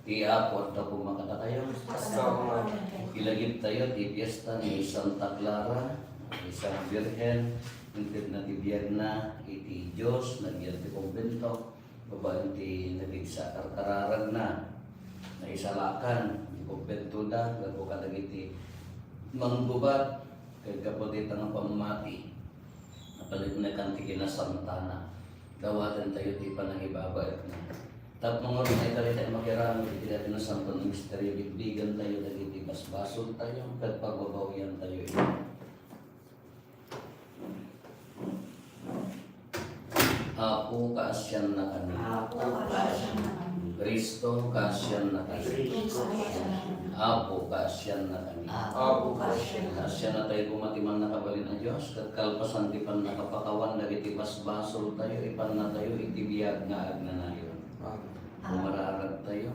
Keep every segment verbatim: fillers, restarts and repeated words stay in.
Ti Apo adda koma kadatayo. Ilagiptayo ti fiesta ni Santa Clara, isang birhen, intedna ti biagna iti Dios, nagyan ti kumbento, babaen ti napigsa a karkararagna. Naisalakan ti kumbentoda gapu kadagiti manggubat ket gapu dita nga pammati. Napaliknekan ti kinasantana. Dawatentayo ti panangibabaetna. Tapno ngarud, ita dayta makiramid iti dayta nasanto a misterio, bigbigantayo dagiti basbasoltayo ket pagbabawiantayo iti Apo, kaasiannakami. Apo, kaasiannakami. Cristo, kaasiannakami. Cristo, kaasiannakami. Apo, kaasiannakami. Apo, kaasiannakami. Kaasiannatayo koma ti Mannakabalin a Dios, ket kalpasan ti pannakapakawan dagiti basbasoltayo, ipannatayo iti biag nga agnanayon. Amen. Umararagtayo.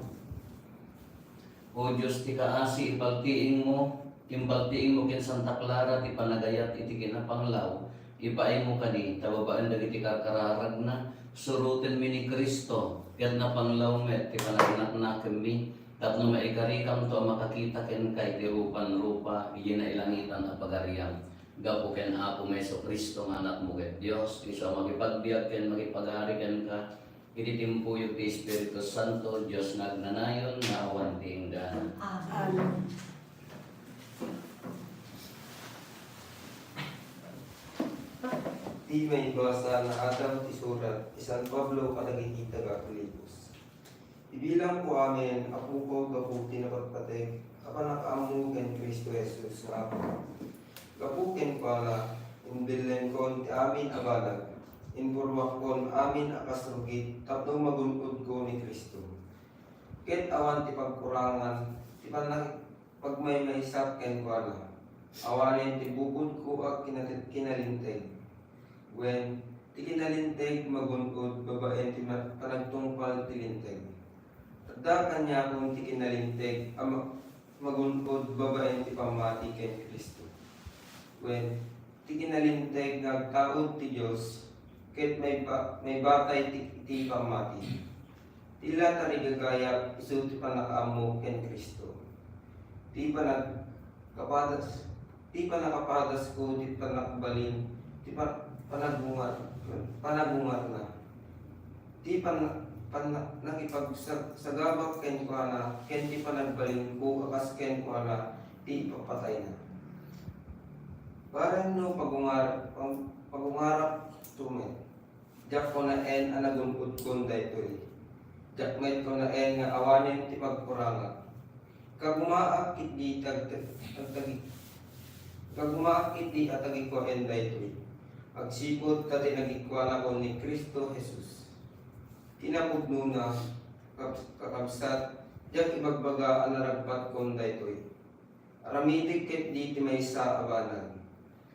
O Dios ti kaasi, ipaltiingmo, impaltiingmo ken Santa Clara ti panagayat iti kinapanglaw, ipaaymo kadi, ta babaen dagiti karkararagna, surotenmi ni Cristo, ket napanglaw met ti panagnaknakemmi, tapno maikarikamto a makakita kenka iti rupan-rupa, idiay nailangitan a pagariam. Gapu ken Apomi Jesu-Cristo nga Anakmo ket Dios, isu a makipagbiag ken makipagari kenka, iti timpuyog ti Espiritu Santo, Dios nga agnanayon, nga awan ti inggana. Amen. Ti maibasa nga adda ti surat ni San Pablo kadagiti taga-Filipos. Ibilangko amin a pukot gapu ti napatpateg a pannakaammo ken Cristo Jesus nga Apo. Gapu kenkuana, imbillenkon ti amin a banag, impuruakkon amin a kas rugit tapno magun-odko ni Cristo. Ket awan ti pagkurangan ti panna-, pagmaymaysak kenkuana. Awanen ti bukodko a kinati-, kinalinteg. Wen, ti kinalinteg magun-od babaen ti ma-, panagtungpal ti Linteg. Adda kaniakon ti kinalinteg a ma-, magun-od babaen ti pammati ken Cristo. Wen, ti kinalinteg nga agtaud ti Dios ket maiba-, maibatay ti, ti pammati. Ti la tarigagayak isu ti pannakaammo ken Cristo. Ti panagkapadas, ti pannakapadasko ti pannakbalin, ti pa-, panagungar-, panagungarna. Ti pan-, pan-, nakipagsag-, sagabak kenkuana, ken ti panagbalinko a kas kenkuana ti ipapatayna. Bareng no pagungar-, pag-, pagungarakto met. Diak kunaen a nagun-odkon daytoy. Diak met kunaen nga awanen ti pagkurangak. Kagumaak ketdi tag-, tag-, tagi-, kagumaak ketdi a tagikuaen daytoy. Agsipud ta ti nagikuanakon ni Cristo Jesus. Ti napudnona, kab-, kakabsat, diak ibagbaga a naragpatkon daytoy. Aramidek ketdi ti maysa a banag.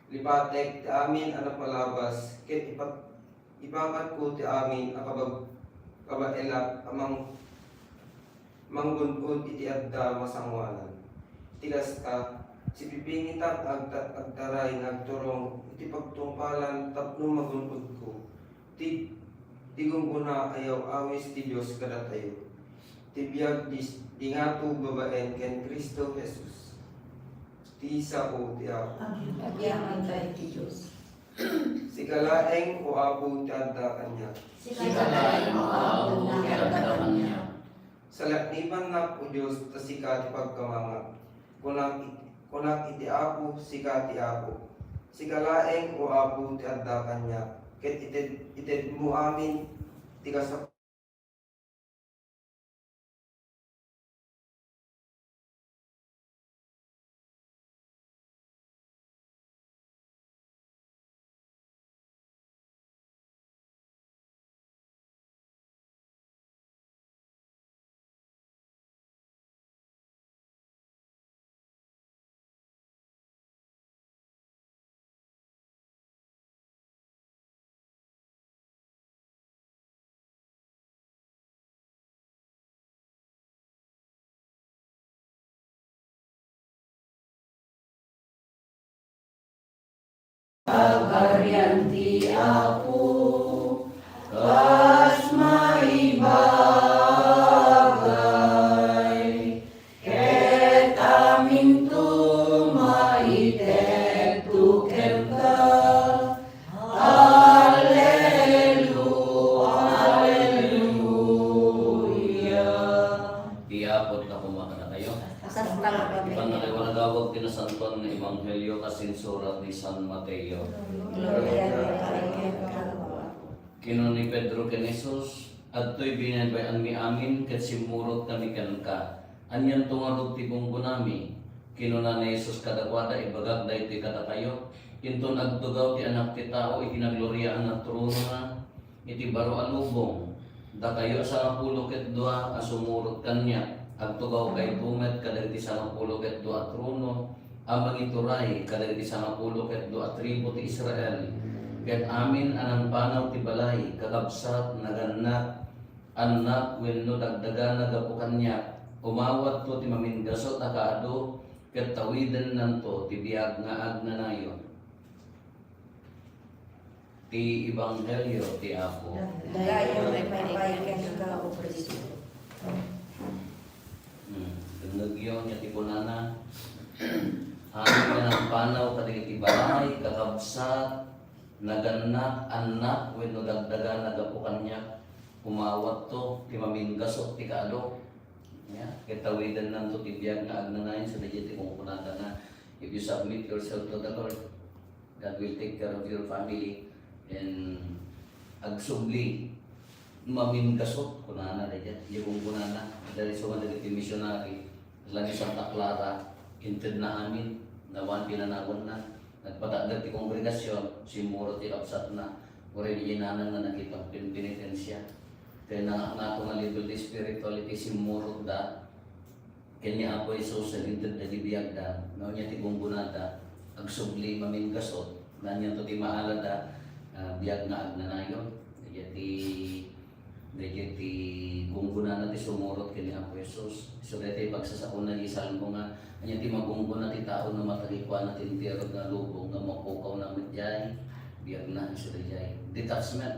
Lipatek ti amin a napalabas ket ipa-, ipakatko ti amin a kabag-, kabaelak a mang-, manggun-od iti adda masangoanan. Iti kasta, sipipingitak nga agta-, agtaray nga agturong iti pagtungpalan tapno magun-odko. Ti, ti gunggona a yaw-awis ti Dios kadatayo. Ti biag di, di ngato babaen ken Cristo Jesus. Ti sao ti Apo. Agyamankay ti Dios. Sika laeng, O Apo, ti adda kaniak. Sika laeng, O Apo, ti adda kaniak. Salaknibannak, O Dios, ta sika ti pagkamangak. Kunak it-, kunak iti Apo, sika ti Apo. Sika laeng, O Apo, ti adda kaniak, ket ited-, itedmo amin ti kasap- Pagarian ti Apo, kas maibaga. Iti pannakawaragawag ti Nasantoan nga Ebanghelio kas insurat ni San Mateo. Gloria ita, Apo. Kinuna ni Pedro ken Jesus, "Adtoy binaybay-anmi amin ket simmurotkami kenka. Anianto ngarud ti gunggonami?" Kinuna ni Jesus kadakuada, "Ibagak daytoy kadakayo, inton agtugaw ti Anak ti Tao iti nagloriaan a tronona iti baro a lubong, dakayo a sangapulo ket dua a sumurot kaniak, agtugawkayto met kadagiti sangapulo ket dua a trono a mangituray kadagiti sangapulo ket dua a tribu ti Israel, ket amin a nangpanaw ti balay, kakabsat, nagannak, annak, wenno dagdagana gapu kaniak, umawatto ti maminggasut a kaadu, ket tawidennanto ti biag nga agnanayon." Ti Ebanghelio ti Apo. Dayaw nga ipaybay kenka, O Kristo. Hmm. Dengngegyo ania ti kunana. Amin nga nangpanaw kadagiti balay, kakabsat, nagannak, annak, wenno dagdagana gapu kaniak, umawatto ti maminggasut ti kaadu. Ya, ket tawidennanto ti biag nga agnanayon, sadiay ti kunkunada nga, "If you submit yourself to the Lord, God will take care of your family." And agsubli, maminggasut, kunana daydiay. Isu kunkunana, daydiay isu nga dagiti missionary, la ni Santa Clara, intedna amin, nawan pinanawanna. Nagpatakder ti kongregasyon, simmurot ti kabsatna, uray diay nanangna nakita ken penitensia. Ken na-, nato nga level ti spirituality, simmurotda ken ni Apo Jesus, nalintedda ti biagda, no, ania ti gunggonada, agsubli, maminggasut, anianto ti maalada, ah, biag nga agnanayon. Daydiay ti, daydiay ti gunggonana ti sumurot ken ni Apo Jesus. Isu daytoy pagsasakuna ti Salmo nga, ania ti magunggona ti tao no matarikuana ti entero nga lubong nga mapukawna met diay biagna, isu daydiay. Detachment,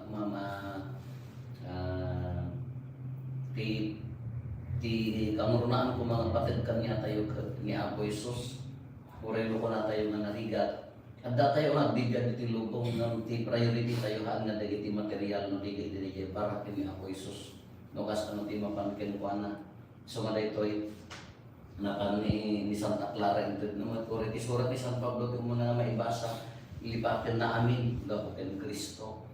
mama, ah, ti, ti kamurunaan koma nga pateg kaniatayo ket ni Apo Jesus. Uray no kunatayo nga narigat, addatayo nga agbibiag iti lubong ngem ti priority tayo haan nga dagiti material no di ket daydiay para ken ni Apo Jesus. No kasano ti mapan kenkuana. So nga daytoy, napan ni, ni Santa Clara inted no, uray ti surat ni San Pablo ti umuna nga maibasa, lipatenna amin gapu ken Cristo.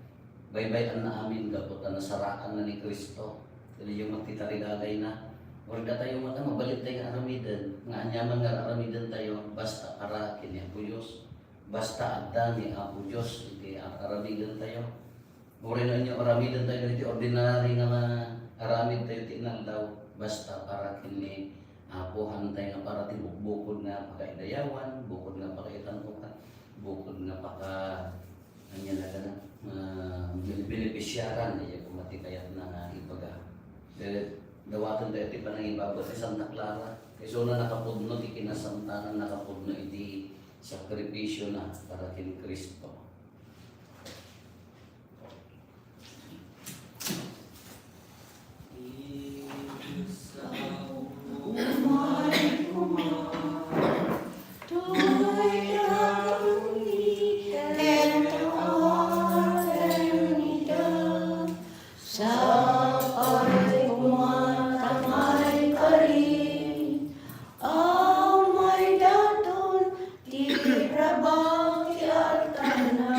Baybay-anna amin gapu ta nasaraanna ni Cristo. Daydiay met ti tarigagayna. Uray datayo met a mabalin tayo nga aramiden, nga aniaman nga aramiden tayo, basta para ken ni Apo Dios. Basta adda ni Apo Dios iti ar-, aramiden tayo. Uray no ania aramiden tayo dagiti ordinary nga aramid tayo ti inaldaw, basta para ken ni Apo, haan tayo nga para ti bukbukod nga pakaidayawan, bukod nga pakaitan-okan, bukod nga paka-, ania na gana, ah, bene-, benepisiaran, daydiay koma ti kayatna nga ibaga. Eh, dawaten tayo ti panangibabad ni Santa Clara. Isuna nakapudno ti kinasantanan, nakapudno iti sakripisio na para ken Cristo. Sapay koma ta maikari a maidaton ti rabak ti altarna.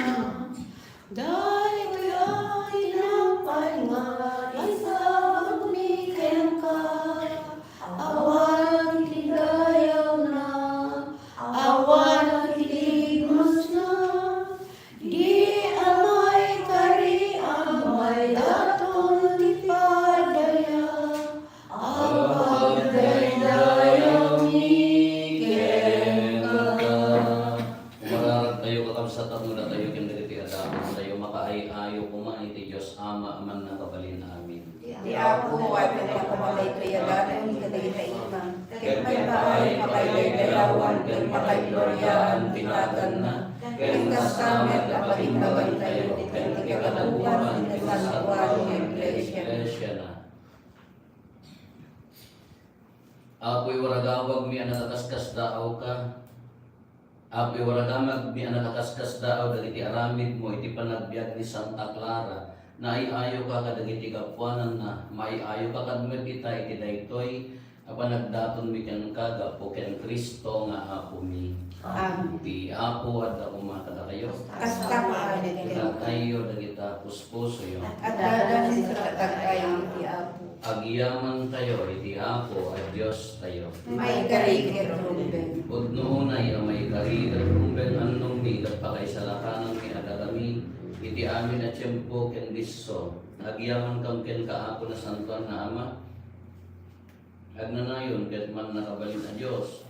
Daytoy a tinapay nga isagutmi kenka, awan ti dayawna, awan ti igmusna, di a maikari a maidaton ti padaya a pagdaydayawmi kenka. Umararag tayo, kakabsat, tapno datayo ken dagiti adalan tayo makaay-ayo koma iti Dios Ama a Mannakabalin-amin. Ti Apo, adda koma daytoy a dalan kadagiti ima, ket maipaay makaidaydayawan ken makaigloriaan ti naganna, ken kasta met a pagimbagan tayo ken ti kadakuan ti nasantoan nga iglesia. Iglesia na. Apo, iwaragawagmi a nakaskasdaawka. Apo, iwaragawagmi a nakaskasdaaw dagiti aramidmo iti panagbiag ni Santa Clara. Naay-ayoka kadagiti gapuananna, maay-ayoka kad met ita iti daytoy A panagdatonmi kenka gapu ken Cristo nga Apomi. Amen. Ti Apo adda koma kadakayo. Kasta met ken. Ilatayyo dagita puspusoyo. Adda ti sakatayo iti Apo. Agyamantayo iti Apo a Diostayo. Maikari ket rumbeng. Pudno unay a maikari ket rumbeng, annongmi ket pakaisalakananmi a dakami iti amin a tiempo ken disso. Agyamankam kenka, Apo, Nasantoan nga Ama. Agnanayon ket mannakabalin a Dios.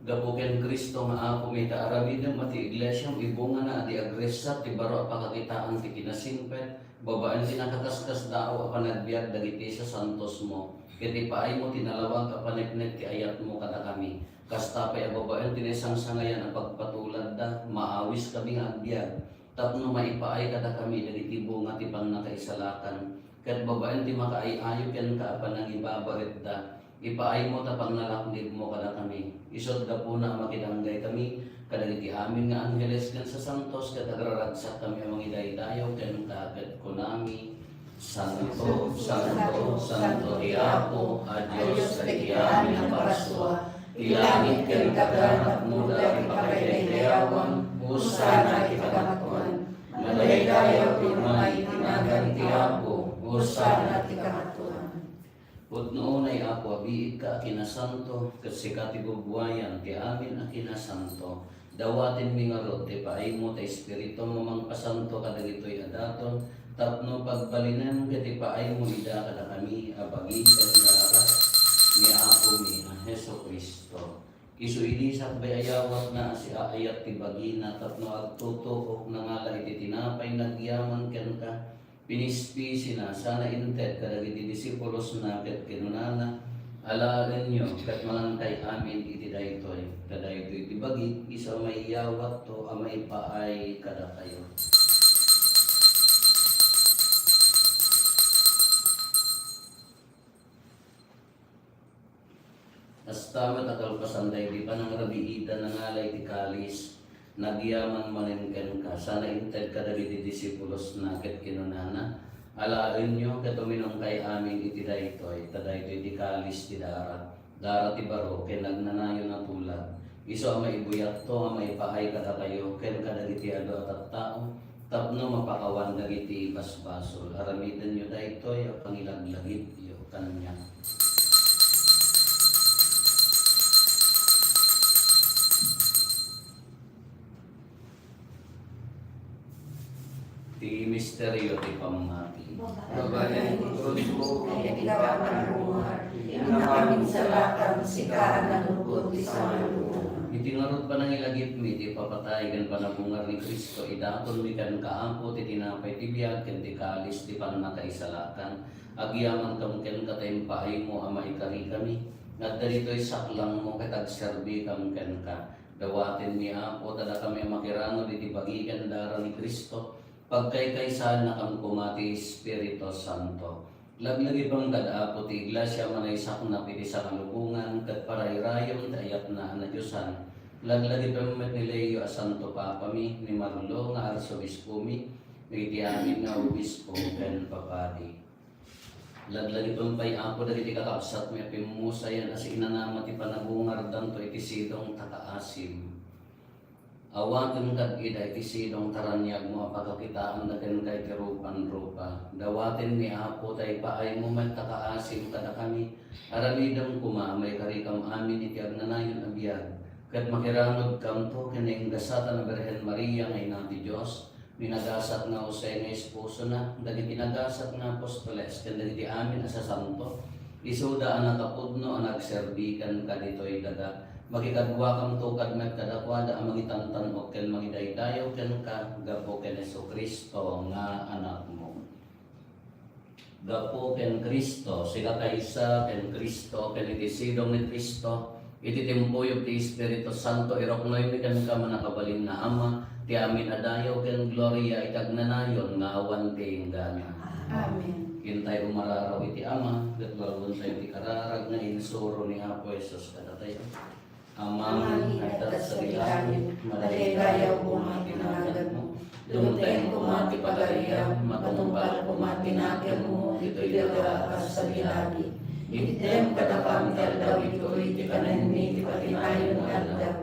Gapu ken Cristo nga Apomi, ta aramidem a ti iglesiam ibungana a di agressat ti baro a pakakitaan ti kinasingpet, babaen ti nakaskasdaaw a panagbiag dagiti sasantosmo, ket ipaaymo ti nalawag a paneknek ti ayatmo kadakami. Kasta pay a babaen ti naisangsangayan a pagpatuladda, maawiskami nga agbiag, tapno maipaay kadakami dagiti bunga ti pannakaisalakan, ket babaen ti makaay-ayo kenka a panangibabaetda, ipaaymo ta pannalaknibmo kadakami. Isut' gapuna a makidanggay kami kadagiti amin nga angheles ken sasantos, ket agraragsakami a mangidaydayaw kenka, ket kunami, Santo, santo, santo ti Apo a Dios dagiti amin a parsua. Ti langit ken daga napnoda ti pakaidaydayawan. Hosanna iti kangatoan. Madaydayaw ti umay iti nagan ti Apo. Hosanna iti kangatoan. Pudno unay, Apo, a biigka a kinasanto, ket sika ti bubuayan ti amin a kinasanto. Dawatenmi ngarud ti paaymo ta Espiritum a mangpasanto kadagitoy a daton, tapno pagbalinem ket ipaaymo ida kadakami a bagi ken darat ni Apomi a Jesu-Cristo. Isu idi sakbay a yawatna a siaayat ti bagina tapno agtutuok, nangala iti tinapay nagyaman kenka, pinispisina, sana inted kadagiti disipulosna ket kinunana, "Alaenyo ket mangankay amin iti daytoy, ta daytoy ti bagik, isu a maiyawatto a maipaay kadakayo." Kasta met a kalpasan daydi panangrabiida, nangala iti kalis, nagyaman manen kenka, sana inted kadagiti disipulosna ket kinunana, "Alaenyo ket uminumkay amin iti daytoy, ta daytoy ti kalis ti darat, darat ti baro ken agnanayon a tulag, isu a maibuyatto a maipaay kadakayo ken kadagiti adu a tattao, tapno mapakawan dagiti basbasol." Aramidenyo daytoy a pangilaglagipyo kaniak. Ti misterio ti pammati. Babaen ti krusmo, ket iti kapanagbuar, innakaminsalatan, sika a nalukot ti sangalubongan. Iti ngarud panangilagipmi ti ipapatay ken panabungar ni Cristo, idatonmi kenka, Apo, ti tinapay ti biag ken ti kalis ti pannakaisalakan. Agyamankam kenka ta impaaymo a maikarikami. Adda ditoy saklangmo ket agserbikam kenka. Dawatenmi, Apo, ta dakami a makiranod iti bagi ken dara ni Cristo, pagkaykaysaannakam koma ti Espiritu Santo. Laglagipem kad, Apo, ti Iglesia a manaysaknap iti sangalubongan ket parairayem ti ayatna a nadiosan. Laglagipem met ni Leo a Santo Papami, ni Marlo nga Arsobispomi, iti amin nga obispo ken papadi. Laglagipem pay, Apo, dagiti kakabsatmi a pimmusayan a siinanama ti panabungardanto iti sidong ta kaasim. Awaten kad ida iti sidong ta raniagmo a pagkakitaanda kenka iti rupan-rupa. Dawatenmi, Apo, ta ipaaymo met ta kaasim kadakami. Aramidem koma a maikarikam amin iti agnanayon a biag, ket makiranudkamto ken naingasatan a Birhen Maria nga Ina ti Dios, ni nagasat nga Jose nga esposona, dagiti nagasat nga apostoles, ken dagiti amin a sasanto, isuda a nakapudno a nagserbi kenka ditoy daga. Makikaduakamto kad met kadakuada a mangitantan-ok ken mangidaydayaw kenka gapu ken Jesu-Cristo nga Anakmo. Gapu ken Cristo, sika kaysa ken Cristo, ken iti sidong ni Cristo, iti timpuyog ti Espiritu Santo, iruknoymi kenka, mannakabalin nga Ama, ti amin a dayaw ken gloria iti agnanayon nga awan ti inggana. Amen. Intay umararaw iti Ama, ket lawentan ti kararag nga insuro ni Apo Jesus kadatayo. Amami nga adda sadi langit, madaydayaw koma ti naganmo. Dumteng koma ti pagariam, matungpal koma ti nakemmo, ditoy daga a kas sadi langit. Itdem kadakam ti aldaw itoy ti kanenmi ti patinayon nga aldaw.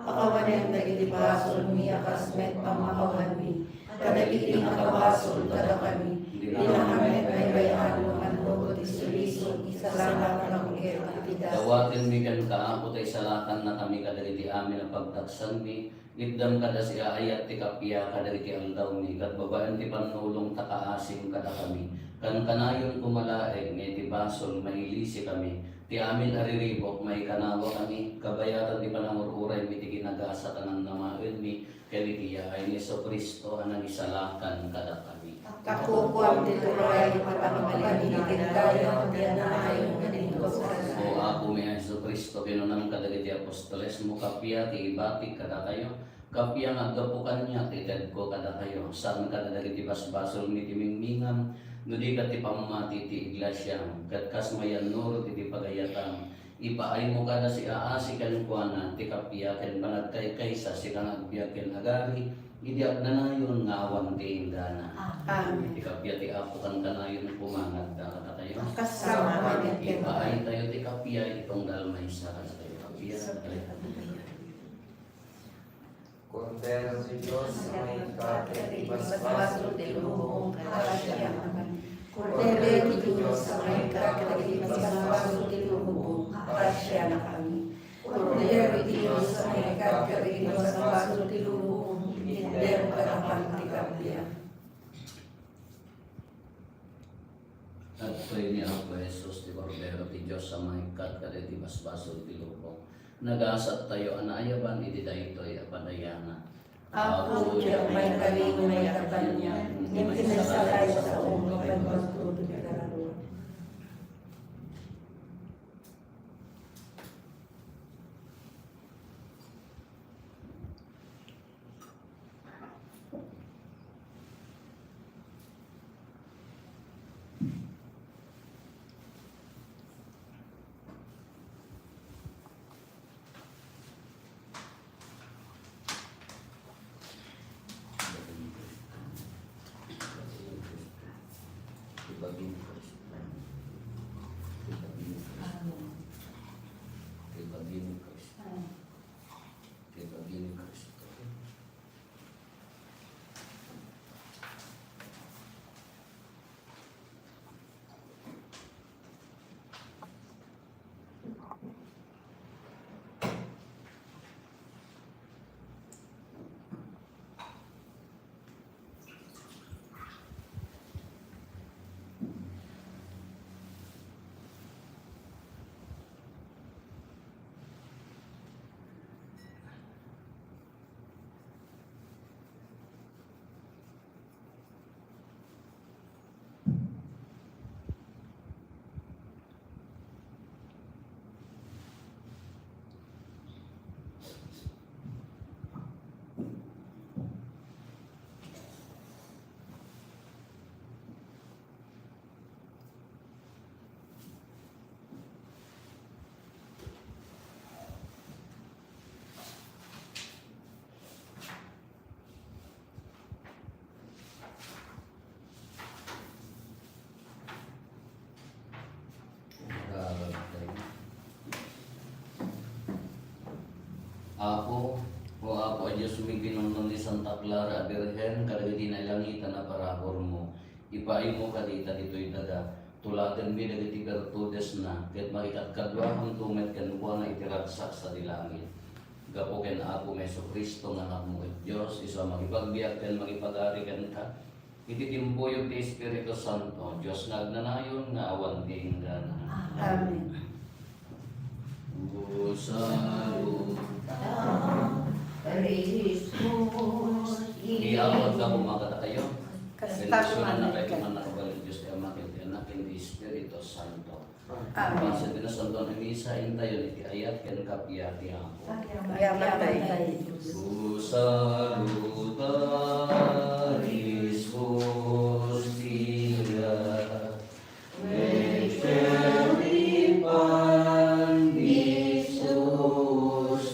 Pakawanem dagiti basolmi a kas met pamakawanmi kadagiti nakabasol kadakami. Dina met baybay-an no mannupot ti sulisog, isalakannak ket iti dayta. Dawatenmi kenka, Apo, ta isalakannakami kadagiti amin a pagtaksangmi. Itdem kada siaayat ti kappia kadagiti aldawmi, ket babaen ti pannulongta, kaasim kadakami. Kankanayon koma laeng nga iti basol, mailisikami. Ti amin a riribuk, maikanawakami, kabayatan ti panangur-uraymi ti ginagasat a namnamaenmi, ken iti yaay ni Jesu-Cristo a nangisalakan kadakami. Kakukuam ti turay, panangbalin ti dayaw, ti anayon nga dinto. O Apomi a Jesu-Cristo, kinunam kadagiti apostolesmo, kappia ti ibatik kadakayo, kappia nga aggapu kaniak ti itedko kadakayo, saan kadagiti basbasolmi ti mingmingam, no di ket ti pammati ti iglesiam, ket kas mayannurot iti pagayatam, ipaaymo kada siaasi kenkuana ti kappia ken panagkaykaysa, sika nga agbiag ken agari, idi agnanayon nga awan ti inggana. Amen. Ti kappia ti Apo kankanayon koma nga adda kadakayo. Kasama met kenka. Ipaaytayo ti kappia iti tunggal maysa kadakayo. Kappia. Kordero ti Dios a maikkat iti basbasol ti lubong, pasianakami. Kordero ti Dios a maikkat iti basbasol ti lubong, pasianakami. Kordero ti Dios a maikkat iti basbasol ti lubong, itdem kadakam ti kappia. Adtoy ni Apo Jesus ti Kordero ti Dios a maikkat kadagiti basbasol ti lubong. Nagasattayo a naayaban iti daytoy a padayanan. Apo, diak maikari nga maikkan kaniak, ngem ti naisalayo a saom, pagbasolmo ti kararuam. Kay bagi ni Cristo. Apo, O Apo a Diosmi, kinunam ni Santa Clara a Birhen kadagiti nailangitan a paraburmo, ipaaymo kadita ditoy daga. Tulatenmi dagiti birtudesna, ket makikadkaduakanto met kenkuana iti ragsak sadi langit. Gapu ken Apomi Jesu-Cristo nga Anakmo ket Dios, isu a mangipagbiag ken mangipagari kenka, iti timpuyog ti Espiritu Santo, Dios nga agnanayon nga awan ti inggana. Amen. Busaluta, Kristus, Iyaawat ka, bumakata kayo. Kasta Bendisyonannakayo ti mannakabalin Dios ti Ama, ken ti Anak, ken ti Espiritu Santo. Amen. Paset ti Nasantoan a Misa, intayon iti ayat ken kappia ti Apo. Yaman tayo. Busaluta, Kristus, Dia. Lecce lipan Jesus